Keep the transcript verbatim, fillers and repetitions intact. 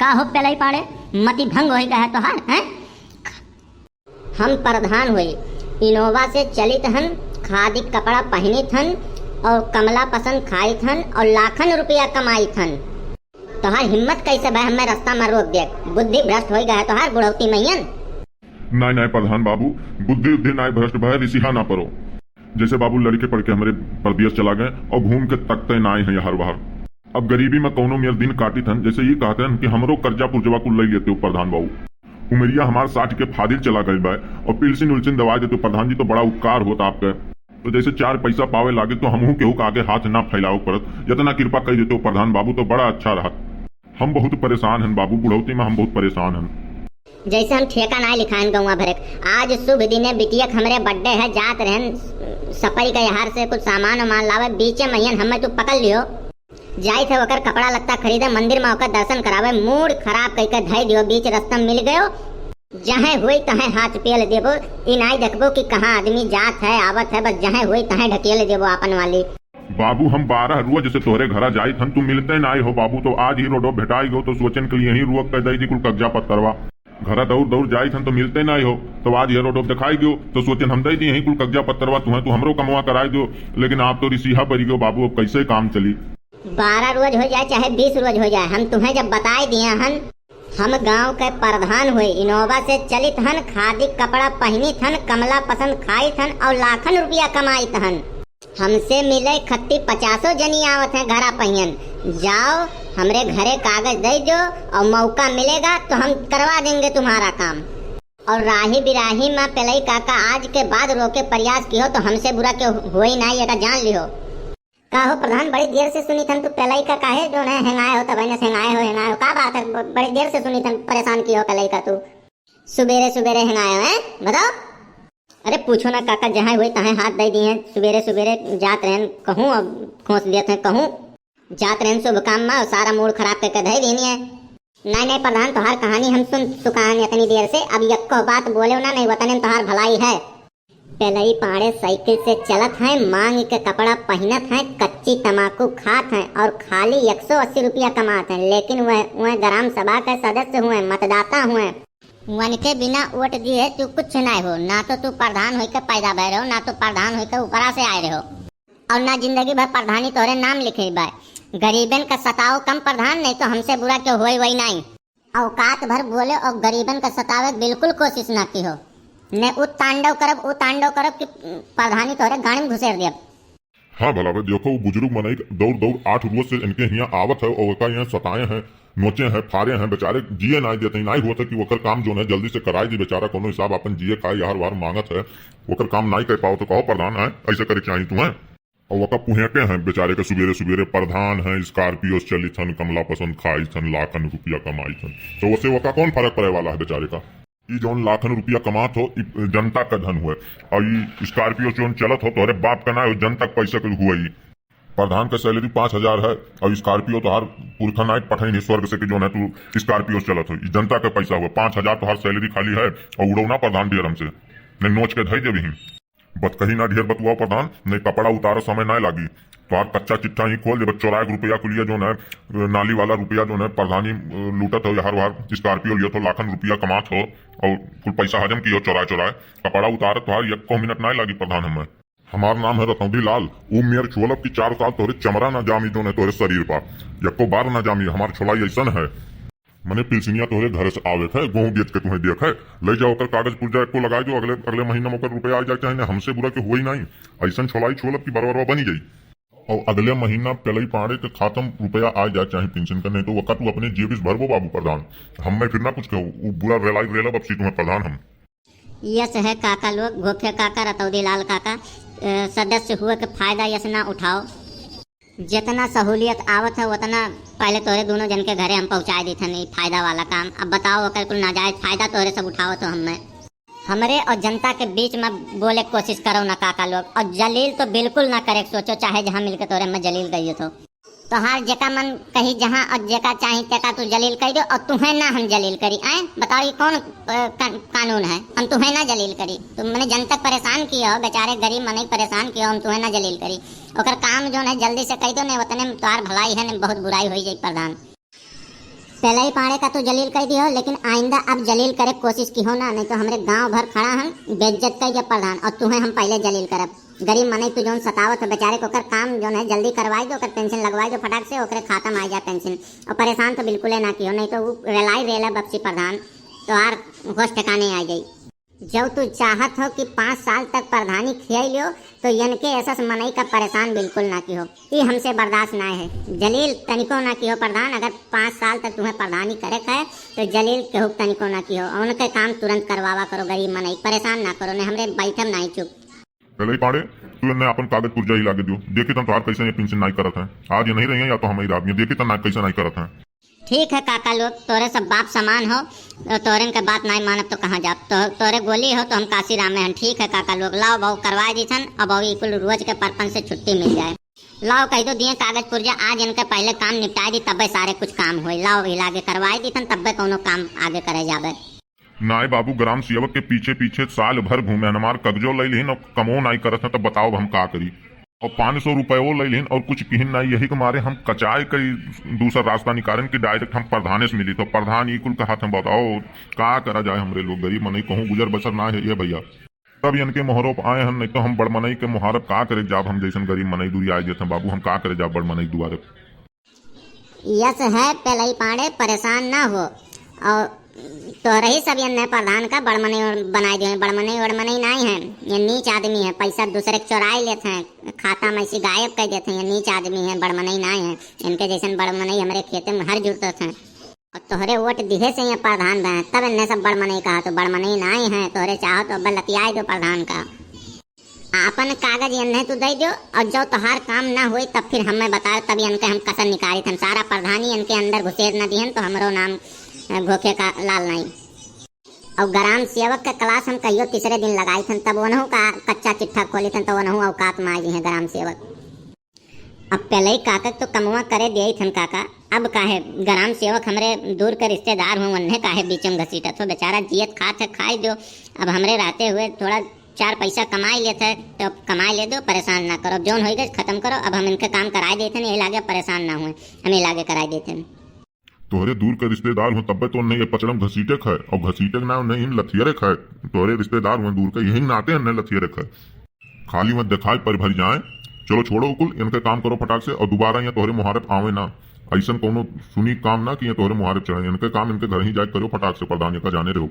का हो पेलई पाड़े, मति भंग होई गया तोहार, हैं? हम प्रधान होई, इनोवा से चलित हन, खादी कपड़ा पहिनित हन और कमला पसंद खाइत हन और लाखन रुपया कमाइत हन। तोहार हिम्मत कैसे भय हमें रास्ता में रोक दे? बुद्धि भ्रष्ट होई गया तोहार बुढ़ौती मैयन। नाय, नाय प्रधान बाबू, बुद्धि उद्धि नाय भ्रष्ट भय, रिसिहा ना परो। जैसे बाबू लड़के पड़ के हमरे परदेस चला गए और घूम के तकते नाय है हर बार। अब गरीबी में कौनो मेर दिन काटित हन, जैसे ये कहते हन कि हमरो कर्जा पुर्जवा कुल लई लेते हो प्रधान बाबू। उमरिया हमार साठ के फादिल चला गइल बा और पिलसिन उलसिन दवाई देते हो प्रधान जी, तो बड़ा उपकार होता आपके। तो जैसे चार पैसा पावे लागे तो हमहू केहू के आगे हाथ ना फैलावे पड़त, इतना कृपा कर देते हो प्रधान बाबू तो बड़ा अच्छा रहत। हम बहुत परेशान हन बाबू, बुढ़ौती में हम बहुत परेशान हन। जैसे हम ठेका नाय लिखाइन गौवा भरे क। आज शुभ दिने बिटिया के हमरे birthday है, जात रहन सपई के यहार से कुछ सामान वामान लावे, बीचे मइयन हमें तू पकड़ लियो। जाइत है ओकर कपड़ा लत्ता खरीदे, मंदिर में ओकर दर्शन करावे, मूड खराब कइके धई दियो, बीच रस्ता में मिल गयो। जहें होई तहें हाथ पेल देबो, ई नाय देखबो कि कहाँ आदमी जात है, आवत है, बस जहें होई तहें ढकेल देबो आपन वाली। बाबू, हम बारह रोज से तोहरे घरा जाइत हन, तू मिलते नाय हो बाबू, तो आज ही रोडो भेटाई गो, तो सोचन के लिए यहीं रोक के दई दी कुल कब्जा पत्तरवा। घरा दौड़ दौड़ जाइत हन, तो मिलते नाय हो, तो आज ये रोडो देखाई गो, तो सोचन हम दई दी यहीं कुल कब्जा पत्तरवा तुहें, तू हमरो कमवा कराई दो, लेकिन आप तो रिसिहा परी गो बाबू, अब कैसे काम चली? बारह रोज हो जाए चाहे बीस रोज हो जाए, हम तुहें जब बताई दिया हन, हम गांव के प्रधान होई, इनोवा से चलित हन, खादी कपड़ा पहिनित हन, कमला पसंद खाइत हन और लाखन रुपया कमाइत हन। हमसे मिले खत्ती पचासो जनी आवत हैं घरा पहियन। जाओ, हमरे घरे कागज दे दो और मौका मिलेगा तो हम करवा देंगे तुम्हारा काम। और राही बिराही में पेलई काका आज के बाद रोके प्रयास किहो तो हमसे बुरा के होई नाई, एका जान लिहो। का हो प्रधान, बड़ी देर से सुनी थन तू पेलई का काहे जो है हेंगाए हो, तब से हेंगाए हो, हेंगाए हो, का बात है? ब-, बड़ी देर से सुनी थन, परेशान किहो पेलई का तू। सुबेरे सुबेरे हेंगाए हो, हैं? बताओ। अरे पूछो ना काका, जहाँ हुई तहाँ हाथ दे दिए, सुबेरे सुबेरे जात रहन कहूँ, अब खोस देत हैं कहूँ, जात रहन शुभ काम में और सारा मूड खराब करके धई दीनी है। नहीं नहीं प्रधान, तोहार कहानी हम सुन चुका हन इतनी देर से, अब यक्को बात बोले ना, नहीं वतने में तोहार भलाई है। पेलई पाड़े साइकिल से चलत हैं, मांग के कपड़ा पहिनत हैं, कच्ची तमाकू खात हैं और खाली एक सौ अस्सी रुपया कमात हैं, लेकिन वह, वह ग्राम सभा के सदस्य हुए, मतदाता हुए। उनके बिना वोट दिए तू कुछ नहीं हो, ना तो तू प्रधान होइके पैदा भय रहो, ना तो प्रधान होइके ऊपरा से आए रहो, और ना जिंदगी भर प्रधानी तोहरे नाम लिखे बा। गरीबन का सताओ कम प्रधान, नहीं तो हमसे बुरा क्यों होई वही नहीं। औकात भर बोले और गरीबन का सतावे बिल्कुल कोशिश ना की हो। ने उ तांडव करब, उ तांडव करब कि प्रधानी तोहरे गाड़ी में घुसेर देब। हाँ भला बे, देखो, वो बुजुर्ग मनई दौड़ दौड़ आठ रोज से इनके हियाँ आवत है और ओका यहाँ सताए हैं, नोचे हैं, फारे हैं, बेचारे जिए नाई देते, नाई होत है कि ओकर काम जो है जल्दी से कराई दी, बेचारा कोनो हिसाब अपन जिए खाए, यार वार मांगत है, ओकर काम नाई कर पाओ तो कहो प्रधान है, ऐसे करे चाहिए तुम्हें। और ओका पुहेटे हैं बेचारे के सुबेरे सुबेरे, प्रधान है, Scorpio से चलित हन, कमला पसंद खाई थन, लाखन रुपया कमाई थन, तो उसे ओका कौन फर्क पड़े वाला है बेचारे का? ई जौन लाखन रुपया कमात हो, ई जनता का धन हुए। और ई Scorpio जौन चलत हो, तोहरे बाप का ना हो, जनता के पैसा के हुए। ई प्रधान का salary पाँच हजार है, और Scorpio तोहार पुरखा नाइट पठाई नहीं स्वर्ग से कि जौन है तू Scorpio चलत हो। ई जनता का पैसा हुए, पाँच हजार तोहार salary खाली है, और उड़ौना प्रधान ढेर हमसे, नहीं नोच के धई देबही। बतकही ना ढेर बतुआओ प्रधान, नहीं कपड़ा उतारो समय ना लागी। तोहार कच्चा चिट्ठा ही खोल देबे, चोराए के रुपया कुलिया जौन है, नाली वाला रुपया जौन है, प्रधानी, अ, लूटत हो, यार वार Scorpio लियो तो लाखन रुपया कमात हो, और कुल पैसा हजम कियो चोराए चोराए। कपड़ा उतारत तोहार यक्को मिनट ना लागी प्रधान हमें। हमार नाम है रतौंधी लाल, ऊ मेर छोलब की चार साल तोहरे चमड़ा ना जामी जौन है तोहरे शरीर पर, यक्को बार ना जामी, हमार छोलाई ऐसन है। मने पिलसिनिया तोहरे घर से आवे थे, गोहूं बेच के तुम्हें देखे, ले जाओ ओकर कागज पुर्जा एको लगाई दो, अगले, अगले महीना में ओकर रुपया आ जाए, चाहे हमसे बुरा के होई नहीं। ऐसन छोलाई छोलब की बरबरवा बनी जाई। और अगले महीना पेलई पाड़े के खातम रुपया आ जाए, चाहे पेंशन का, नहीं तो वक्त तू अपने जेब से भरबो बाबू प्रधान। हम मैं फिर ना कुछ कहू, वो बुरा रेलाई रेलब अब सी तुम्हें प्रधान हम। यस है काका लोग, घोफे काका, रतौदी लाल काका, अ, सदस्य हुए के फायदा यस ना उठाओ। जितना सहूलियत आवत है, उतना पहले तोहरे दोनों जन के घरे हम पहुँचाए देत हन, ई फायदा वाला काम। अब बताओ, ओकर कुल नाजायज फायदा तोहरे सब उठाओ तो हमें, हमरे और जनता के बीच में बोले के कोशिश करो ना काका लोग, और जलील तो बिल्कुल ना करे के सोचो, चाहे जहाँ मिलके तोहरे हमें जलील करियो तो। तोहार जेका मन कही जहाँ और जेका चाही तेका तू जलील कर दो, और तुम्हें ना हम जलील करी। आए बताओ, ये कौन, अ, का-, कानून है? हम तुम्हें ना जलील करी। तुम मने जनता के परेशान किए हो, बेचारे गरीब मनई के परेशान किए हो, हम तुम्हें ना जलील करी। ओकर काम जो है जल्दी से कह दो, नहीं उतने में तोहार भलाई है, नहीं बहुत बुराई हो जाए प्रधान। पेलई पाड़े का तू जलील कइ दिहो, लेकिन आइंदा अब जलील करे कोशिश किहो ना, नहीं तो हमरे गांव भर खड़ा हम बेइज्जत कइ दिया प्रधान, और तुहें हम पहले जलील करब। गरीब मनई तू जौन सतावत हो बेचारे को, ओकर काम जौन है जल्दी करवाई दो, ओकर पेंशन लगवाई दो फटाक से, ओकरे खाता में आ जाए पेंशन। और परेशान तो बिल्कुल ना किहो, नहीं तो वो रेलाई रेला बपसी प्रधान, तो आर होश ठिकाने आ जाई। जब तू चाहत हो कि पाँच साल तक प्रधानी खियाई लियो, तो यनके ऐसा मनई का परेशान बिल्कुल ना किहो। ई हमसे बर्दाश्त ना है। जलील तनिको ना किहो प्रधान, अगर पाँच साल तक तुम्हें प्रधानी करे का है, तो जलील केहू तनिको ना किहो। और उनके काम तुरंत करवावा करो, गरीब मनई परेशान ना करो, ने हमरे बैठम ना ही चुप। पेलई पाड़े, तू एन्ने आपन कागज पुर्जा ही लागे दियो। देखी तन तोहार कैसे ये पेंशन नाई करत है। आज ये नहीं रही है या तो हम ही आदमी, देखी तन ना कैसे नाई करत है। ठीक है काका लोग, तोरे सब बाप समान हो, तो तोरेन के बात नाई मानब तो कहाँ जाब? तो तोरे गोली हो तो हम काशी रामे हन। ठीक है काका लोग, लाओ बहु करवाए दीथन, अब बहु ई कुल रोज के परपन से छुट्टी मिल जाए। लाओ कह दो दिए कागज पुर्जा, आज इनके पहले काम निपटाए दी, तबे सारे कुछ काम होई। लाओ ई लागे करवाए दीथन, तबे कौनो काम आगे करे जाबे। नाय बाबू, ग्राम सेवक के पीछे पीछे साल भर घूमे हन, हमार कगजो लई लिहिन और कमो नाई करत हैं, तब बताओ अब हम का करी? और पाँच सौ रुपयो लई लिहिन और कुछ किहिन नाई, यही के मारे हम कचाए कई दूसर रास्ता निकारेन कि direct हम प्रधाने से मिली। तो प्रधान ई कुल कहत हैं, बताओ का करा जाए, हमरे लोग गरीब मनई कहूँ गुजर बसर ना है ये भैया। तब इनके मोहरोप आए हन, नहीं तो हम बड़ मनई के मोहारब का करे जाब, हम जैसन गरीब मनई दूरी आए देत हैं बाबू, हम का करे जाब बड़ मनई दुआरे। यस है पेलई पाड़े, परेशान ना हो। और तोहरे ही सब यन्ने प्रधान का बड़मनई बनाए दिए हैं। बड़मनई वड़मनई नाई है, ये नीच आदमी है, पैसा दूसरे के चोराए लेत हैं, खाता में से गायब कर देते हैं। ये नीच आदमी है, बड़मनई नाई है। इनके जैसन बड़मनई हमरे खेते में हर जुड़त हैं। और तोहरे वोट दिहे से ये प्रधान बने, तब इन्हें सब बड़मनई कहा। तो बड़मनई नाई है, तोहरे चाहो तो अब लतियाए दो प्रधान का। आपन कागज इन्हें तू दे दो, और जो तोहार काम ना होई तब फिर हमें बताओ, तब इनके हम कसर निकालित। हम सारा प्रधानी इनके अंदर घुसेर न दिहन तो हमरो नाम, अ, घोखे का लाल नाई। और ग्राम सेवक के class हम कहियो तीसरे दिन लगाई थन, तब वनहु का कच्चा चिट्ठा खोली थन, तो वनहु औकात में आ गई हैं ग्राम सेवक। अब पेलई काका तो कमवा करे दिए थन काका, अब काहे ग्राम सेवक हमरे दूर के रिश्तेदार हुए, उन्हें काहे बीच में घसीटत हो? बेचारा जियत खात है, खाई दो। अब हमरे रहते हुए थोड़ा चार पैसा कमाई लेत है, तो अब कमाई ले दो, परेशान ना करो। अब जौन होई गए खत्म करो, अब हम इनके काम कराए देते हैं, यही लागे परेशान ना हुए, हम यही लागे कराए देते हैं। तोहरे दूर के रिश्तेदार हुए, तब्बे तो नहीं ये पचड़म घसीटे खाए, और घसीटे के ना नहीं लथियरे खाए। तोहरे रिश्तेदार हुए दूर के, यही नाते हैं लथियरे खाए। खाली मत दिखाए पर भर जाए। चलो छोड़ो कुल, इनके काम करो फटाक से, और दोबारा यहाँ तोहरे मुहारत आवे ना। ऐसन कौनो सुनी काम ना कि ये तोहरे मुहारत चढ़े। इनके काम इनके घर ही जाए करो फटाक से, प्रधान का जाने रहो।